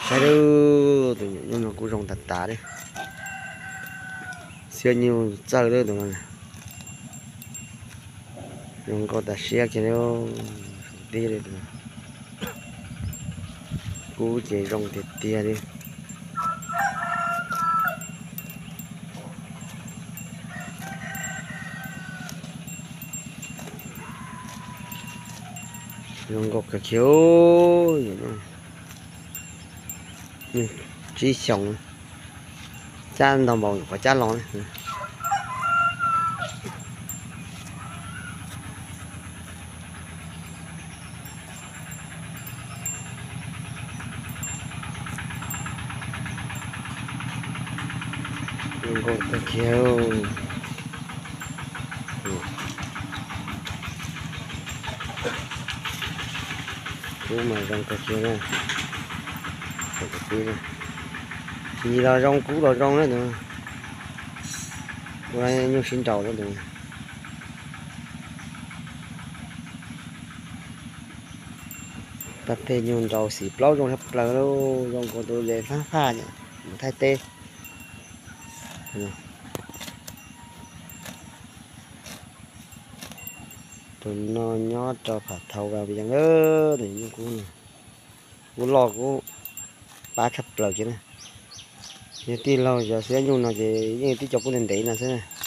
Saib, tus nyuam nyuj no kuj zoo tas tas li. Xiab nyuj txawj lawm tus no. Zoo nkauj tas siab kiag li. Kub ces zoo tiag tiag li. Zoo nkauj kawg kiag. Tsib xyoos, cab ntau npaum qhov cab los. Zoo nkauj kawg kiag. Kub mas zoo kawg kiag na. Yis los zoo, kub los zoo na tus. Ua nyuj sib nraus na tus. Pab peg nyuj nraus xim plaub zoo tshaj plaws lauj, zoo nkaus tus le fab faj mus Thaib teb. Tus no nyob rau Phav Thau Vas Vias, tus nyuj kub no. Kub loj kub pab tshaj plaws kiag na. Yog tij laug cov xiab nyuj no ces yeej tib co kub ntev ntev no xwb.